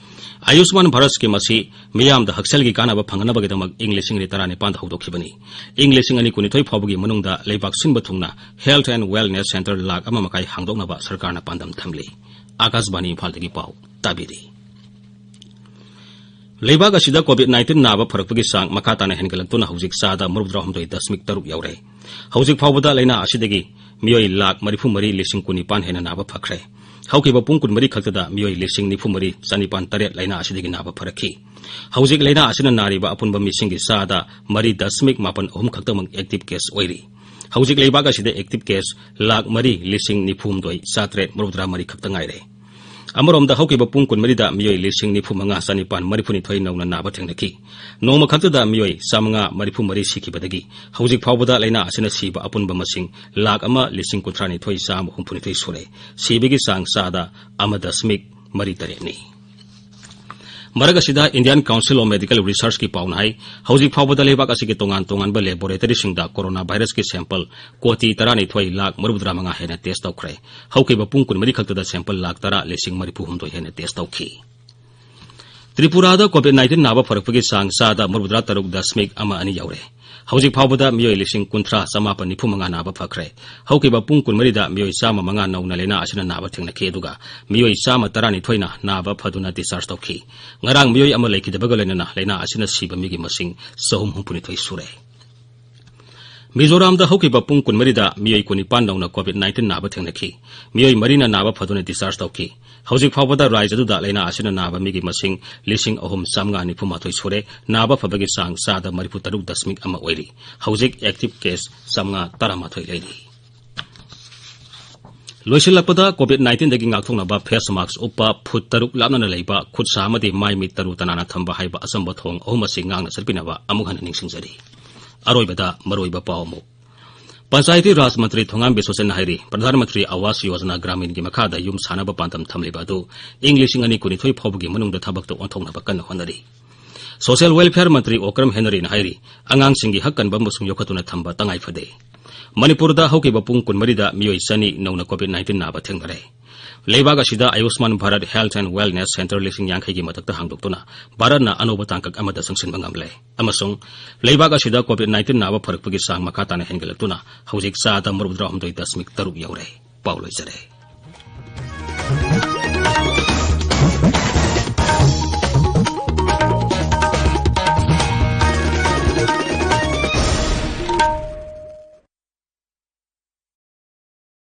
ꯑꯌꯨꯁꯃꯥꯟ ꯚꯥꯔꯠ ꯁ꯭ꯀꯤꯝ ꯑꯁꯤ ꯃꯤꯌꯥꯝꯗ ꯍꯛꯁꯦꯜꯒꯤ ꯀꯥꯟꯅꯕ ꯐꯪꯍꯟꯅꯕꯒꯤꯗꯃꯛ ꯏꯪ ꯂꯤꯁꯤꯡ ꯑꯅꯤ ꯇꯔꯥꯅꯤꯄꯥꯟꯗ ꯍꯧꯗꯣꯛꯈꯤꯕꯅꯤ꯫ ꯏꯪ ꯂꯤꯁꯤꯡ ꯑꯅꯤ ꯀꯨꯟꯅꯤꯊꯣꯏ ꯐꯥꯎꯕꯒꯤ ꯃꯅꯨꯡꯗ ꯂꯩꯕꯥꯛ ꯁꯤꯟꯕ ꯊꯨꯡꯅ Health and Wellness Centre lakh ꯑꯃ ꯃꯈꯥꯏ ꯍꯥꯡꯗꯣꯛꯅꯕ ꯁꯔꯀꯥꯔꯅ ꯄꯥꯟꯗꯝ ꯊꯝꯂꯤ꯫ ꯑꯥꯀꯥꯁꯕꯥꯅꯤ ꯏꯝꯐꯥꯜꯗꯒꯤ ꯄꯥꯎ ꯇꯥꯕꯤꯔꯤ꯫ ꯂꯩꯕꯥꯛ ꯑꯁꯤꯗ COVID nineteen ꯅꯥꯕ ꯐꯔꯛꯄꯒꯤ ꯆꯥꯡ ꯃꯈꯥ ꯇꯥꯅ ꯍꯦꯟꯒꯠꯂꯛꯇꯨꯅ ꯍꯧꯖꯤꯛ ꯆꯥꯗ ꯃꯔꯤꯐꯨꯇꯔꯥꯍꯨꯝꯗꯣꯏ ꯗꯁꯃꯤꯛ ꯇꯔꯨꯛ ꯌꯧꯔꯦ꯫ ꯍꯧꯖꯤꯛ ꯐꯥꯎꯕꯗ ꯂꯥꯏꯅꯥ ꯑꯁꯤꯗꯒꯤ ꯃꯤꯑꯣꯏ ꯂꯥꯈ ꯃꯔꯤꯐꯨꯃꯔꯤ ꯂꯤꯁꯤꯡ ꯀꯨꯟꯅꯤꯄꯥꯟ ꯍꯦꯟꯅ ꯅꯥꯕ ꯐꯈ꯭ꯔꯦ꯫ ꯍꯧꯈꯤꯕ ꯄꯨꯡ ꯀꯨꯟꯃꯔꯤ ꯈꯛꯇꯗ ꯃꯤꯑꯣꯏ ꯂꯤꯁꯤꯡ ꯅꯤꯐꯨꯃꯔꯤ ꯆꯅꯤꯄꯥꯟ ꯇꯔꯦꯠ ꯂꯥꯏꯅꯥ ꯑꯁꯤꯗꯒꯤ ꯅꯥꯕ ꯐꯔꯛꯈꯤ꯫ ꯍꯧꯖꯤꯛ ꯂꯥꯏꯅꯥ ꯑꯁꯤꯅ ꯅꯥꯔꯤꯕ ꯑꯄꯨꯟꯕ ꯃꯤꯁꯤꯡꯒꯤ ꯆꯥꯗ ꯃꯔꯤ ꯗꯁꯃꯤꯛ ꯃꯥꯄꯟ ꯑꯍꯨꯝ ꯈꯛꯇꯃꯛ active case ꯑꯣꯏꯔꯤ꯫ ꯍꯧꯖꯤꯛ ꯂꯩꯕꯥꯛ ꯑꯁꯤꯗ active case ꯂꯥꯈ ꯃꯔꯤ ꯂꯤꯁꯤꯡ ꯅꯤꯐꯨꯍꯨꯝꯗꯣꯏ ꯆꯥꯇꯔꯦꯠ ꯃꯔꯤꯐꯨꯇꯔꯥ ꯃꯔꯤ ꯈꯛꯇ ꯉꯥꯏꯔꯦ꯫ ꯑꯃꯔꯣꯝꯗ ꯍꯧꯈꯤꯕ ꯄꯨꯡ ꯀꯨꯟꯃꯔꯤꯗ ꯃꯤꯑꯣꯏ ꯂꯤꯁꯤꯡ ꯅꯤꯐꯨꯃꯉꯥ ꯆꯅꯤꯄꯥꯟ ꯃꯔꯤꯐꯨꯅꯤꯊꯣꯏ ꯅꯧꯅ ꯅꯥꯕ ꯊꯦꯡꯅꯈꯤ꯫ ꯅꯣꯡꯃ ꯈꯛꯇꯗ ꯃꯤꯑꯣꯏ ꯆꯥꯃꯉꯥ ꯃꯔꯤꯐꯨꯃꯔꯤ ꯁꯤꯈꯤꯕꯗꯒꯤ ꯍꯧꯖꯤꯛ ꯐꯥꯎꯕꯗ ꯂꯥꯏꯅꯥ ꯑꯁꯤꯅ ꯁꯤꯕ ꯑꯄꯨꯟꯕ ꯃꯁꯤꯡ ꯂꯥꯈ ꯑꯃ ꯂꯤꯁꯤꯡ ꯀꯨꯟꯊ꯭ꯔꯥꯅꯤꯊꯣꯏ ꯆꯥꯝꯃ ꯍꯨꯝꯐꯨꯅꯤꯊꯣꯏ ꯁꯨꯔꯦ꯫ ꯁꯤꯕꯒꯤ ꯆꯥꯡ ꯆꯥꯗ ꯑꯃ ꯗꯁꯃꯤꯛ ꯃꯔꯤ ꯇꯔꯦꯠꯅꯤ꯫ ꯃꯔꯛ ꯑꯁꯤꯗ Indian Council of Medical Researchꯀꯤ ꯄꯥꯎꯅ ꯍꯥꯏ, ꯍꯧꯖꯤꯛ ꯐꯥꯎꯕꯗ ꯂꯩꯕꯥꯛ ꯑꯁꯤꯒꯤ ꯇꯣꯉꯥꯟ ꯇꯣꯉꯥꯟꯕ laboratoryꯁꯤꯡꯗ corona virusꯀꯤ sample ꯀꯣꯇꯤ ꯇꯔꯥꯅꯤꯊꯣꯏ ꯂꯥꯈ ꯃꯔꯤꯐꯨꯇꯔꯥ ꯃꯉꯥ ꯍꯦꯟꯅ test ꯇꯧꯈ꯭ꯔꯦ꯫ ꯍꯧꯈꯤꯕ ꯄꯨꯡ ꯀꯨꯟꯃꯔꯤ ꯈꯛꯇꯗ sample ꯂꯥꯈ ꯇꯔꯥ ꯂꯤꯁꯤꯡ ꯃꯔꯤꯐꯨꯍꯨꯝꯗꯣꯏ ꯍꯦꯟꯅ test ꯇꯧꯈꯤ꯫ ꯇ꯭ꯔꯤꯄꯨꯔꯥꯗ COVID nineteen ꯅꯥꯕ ꯐꯔꯛꯄꯒꯤ ꯆꯥꯡ ꯆꯥꯗ ꯃꯔꯤꯐꯨꯇꯔꯥ ꯇꯔꯨꯛ ꯗꯁꯃꯤꯛ ꯑꯃ ꯑꯅꯤ ꯌꯧꯔꯦ꯫ ꯍꯧꯖꯤꯛ ꯐꯥꯎꯕꯗ ꯃꯤꯑꯣꯏ ꯂꯤꯁꯤꯡ ꯀꯨꯟꯊ꯭ꯔꯥ ꯆꯃꯥꯄꯟ ꯅꯤꯐꯨ ꯃꯉꯥ ꯅꯥꯕ ꯐꯈ꯭ꯔꯦ꯫ ꯍꯧꯈꯤꯕ ꯄꯨꯡ ꯀꯨꯟꯃꯔꯤꯗ ꯃꯤꯑꯣꯏ ꯆꯥꯝꯃ ꯃꯉꯥ ꯅꯧꯅ ꯂꯥꯏꯅꯥ ꯑꯁꯤꯅ ꯅꯥꯕ ꯊꯦꯡꯅꯈꯤ, ꯑꯗꯨꯒ ꯃꯤꯑꯣꯏ ꯆꯥꯝꯃ ꯇꯔꯥꯅꯤꯊꯣꯏꯅ ꯅꯥꯕ ꯐꯗꯨꯅ discharge ꯇꯧꯈꯤ꯫ ꯉꯔꯥꯡ ꯃꯤꯑꯣꯏ ꯑꯃ ꯂꯩꯈꯤꯗꯕꯒ ꯂꯣꯏꯅꯅ ꯂꯥꯏꯅꯥ ꯑꯁꯤꯅ ꯁꯤꯕ ꯃꯤꯒꯤ ꯃꯁꯤꯡ ꯆꯍꯨꯝ ꯍꯨꯝꯐꯨꯅꯤꯊꯣꯏ ꯁꯨꯔꯦ꯫ ꯃꯤꯖꯣꯔꯥꯝꯗ ꯍꯧꯈꯤꯕ ꯄꯨꯡ ꯀꯨꯟꯃꯔꯤꯗ ꯃꯤꯑꯣꯏ ꯀꯨꯟꯅꯤꯄꯥꯟ ꯅꯧꯅ COVID nineteen ꯅꯥꯕ ꯊꯦꯡꯅꯈꯤ꯫ ꯃꯤꯑꯣꯏ ꯃꯔꯤꯅ ꯅꯥꯕ ꯐꯗꯨꯅ discharge ꯇꯧꯈꯤ꯫ ꯍꯧꯖꯤꯛ ꯐꯥꯎꯕꯗ ꯔꯥꯖ꯭ꯌꯗꯨꯗ ꯂꯥꯏꯅꯥ ꯑꯁꯤꯅ ꯅꯥꯕ ꯃꯤꯒꯤ ꯃꯁꯤꯡ ꯂꯤꯁꯤꯡ ꯑꯍꯨꯝ ꯆꯥꯝꯃꯉꯥ ꯅꯤꯐꯨ ꯃꯥꯊꯣꯏ ꯁꯨꯔꯦ꯫ ꯅꯥꯕ ꯐꯕꯒꯤ ꯆꯥꯡ ꯆꯥꯗ ꯃꯔꯤꯐꯨ ꯇꯔꯨꯛ ꯗꯁꯃꯤꯛ ꯑꯃ ꯑꯣꯏꯔꯤ꯫ ꯍꯧꯖꯤꯛ active case ꯆꯥꯝꯃꯉꯥ ꯇꯔꯥꯃꯥꯊꯣꯏ ꯂꯩꯔꯤ꯫ ꯂꯣꯏꯁꯤꯜꯂꯛꯄꯗ, COVID nineteenꯗꯒꯤ ꯉꯥꯛꯊꯣꯛꯅꯕ face mask ꯎꯞꯄ, ꯐꯨꯠ ꯇꯔꯨꯛ ꯂꯥꯞꯅꯅ ꯂꯩꯕ, ꯈꯨꯠ ꯁꯥ ꯑꯃꯗꯤ ꯃꯥꯏ ꯃꯤꯠ ꯇꯔꯨ ꯇꯅꯥꯟꯅ ꯊꯝꯕ ꯍꯥꯏꯕ ꯑꯆꯝꯕ ꯊꯧꯑꯣꯡ ꯑꯍꯨꯝ ꯑꯁꯤ ꯉꯥꯛꯅ ꯆꯠꯄꯤꯅꯕ ꯑꯃꯨꯛ ꯍꯟꯅ ꯅꯤꯡꯁꯤꯡꯖꯔꯤ꯫ ꯑꯔꯣꯏꯕꯗ ꯃꯔꯨꯑꯣꯏꯕ ꯄꯥꯎ ꯑꯃꯨꯛ꯫ ꯄꯟꯆꯥꯌꯇꯤ ꯔꯥꯖ ꯃꯟꯇ꯭ꯔꯤ ꯊꯣꯉꯥꯝ ꯕꯤꯁ꯭ꯋꯖꯟꯅ ꯍꯥꯏꯔꯤ, ꯄ꯭ꯔꯙꯥꯟ ꯃꯟꯇ꯭ꯔꯤ ꯑꯋꯥꯁ ꯌꯣꯖꯅꯥ ꯒ꯭ꯔꯥꯃꯤꯟꯒꯤ ꯃꯈꯥꯗ ꯌꯨꯝ ꯁꯥꯅꯕ ꯄꯥꯟꯗꯝ ꯊꯝꯂꯤꯕ ꯑꯗꯨ ꯏꯪ ꯂꯤꯁꯤꯡ ꯑꯅꯤ ꯀꯨꯟꯅꯤꯊꯣꯏ ꯐꯥꯎꯕꯒꯤ ꯃꯅꯨꯡꯗ ꯊꯕꯛꯇ ꯑꯣꯟꯊꯣꯛꯅꯕ ꯀꯟꯅ ꯍꯣꯠꯅꯔꯤ꯫ Social Welfare ꯃꯟꯇ꯭ꯔꯤ ꯑꯣꯀ꯭ꯔꯝ ꯍꯦꯅꯔꯤꯅ ꯍꯥꯏꯔꯤ, ꯑꯉꯥꯡꯁꯤꯡꯒꯤ ꯍꯛ ꯀꯟꯕ ꯑꯃꯁꯨꯡ ꯌꯣꯛꯈꯠꯇꯨꯅ ꯊꯝꯕ ꯇꯉꯥꯏ ꯐꯗꯦ꯫ ꯃꯅꯤꯄꯨꯔꯗ ꯍꯧꯈꯤꯕ ꯄꯨꯡ ꯀꯨꯟꯃꯔꯤꯗ ꯃꯤꯑꯣꯏ ꯆꯅꯤ ꯅꯧꯅ COVID nineteen ꯅꯥꯕ ꯊꯦꯡꯅꯔꯦ꯫ ꯂꯩꯕꯥꯛ ꯑꯁꯤꯗ Ayushman Bharat Health and Wellness Centre ꯂꯤꯁꯤꯡ ꯌꯥꯡꯈꯩꯒꯤ ꯃꯊꯛꯇ ꯍꯥꯡꯗꯣꯛꯇꯨꯅ ꯚꯥꯔꯠꯅ ꯑꯅꯧꯕ ꯇꯥꯡꯀꯛ ꯑꯃꯗ ꯆꯪꯁꯤꯟꯕ ꯉꯝꯂꯦ꯫ ꯑꯃꯁꯨꯡ ꯂꯩꯕꯥꯛ ꯑꯁꯤꯗ COVID nineteen ꯅꯥꯕ ꯐꯔꯛꯄꯒꯤ ꯆꯥꯡ ꯃꯈꯥ ꯇꯥꯅ ꯍꯦꯟꯒꯠꯂꯛꯇꯨꯅ ꯍꯧꯖꯤꯛ ꯆꯥꯗ ꯃꯧꯗ꯭ꯔꯥ ꯍꯨꯝꯗꯣꯏ ꯗꯁꯃꯤꯛ ꯇꯔꯨꯛ ꯌꯧꯔꯦ꯫ ꯄꯥꯎ ꯂꯣꯏꯖꯔꯦ꯫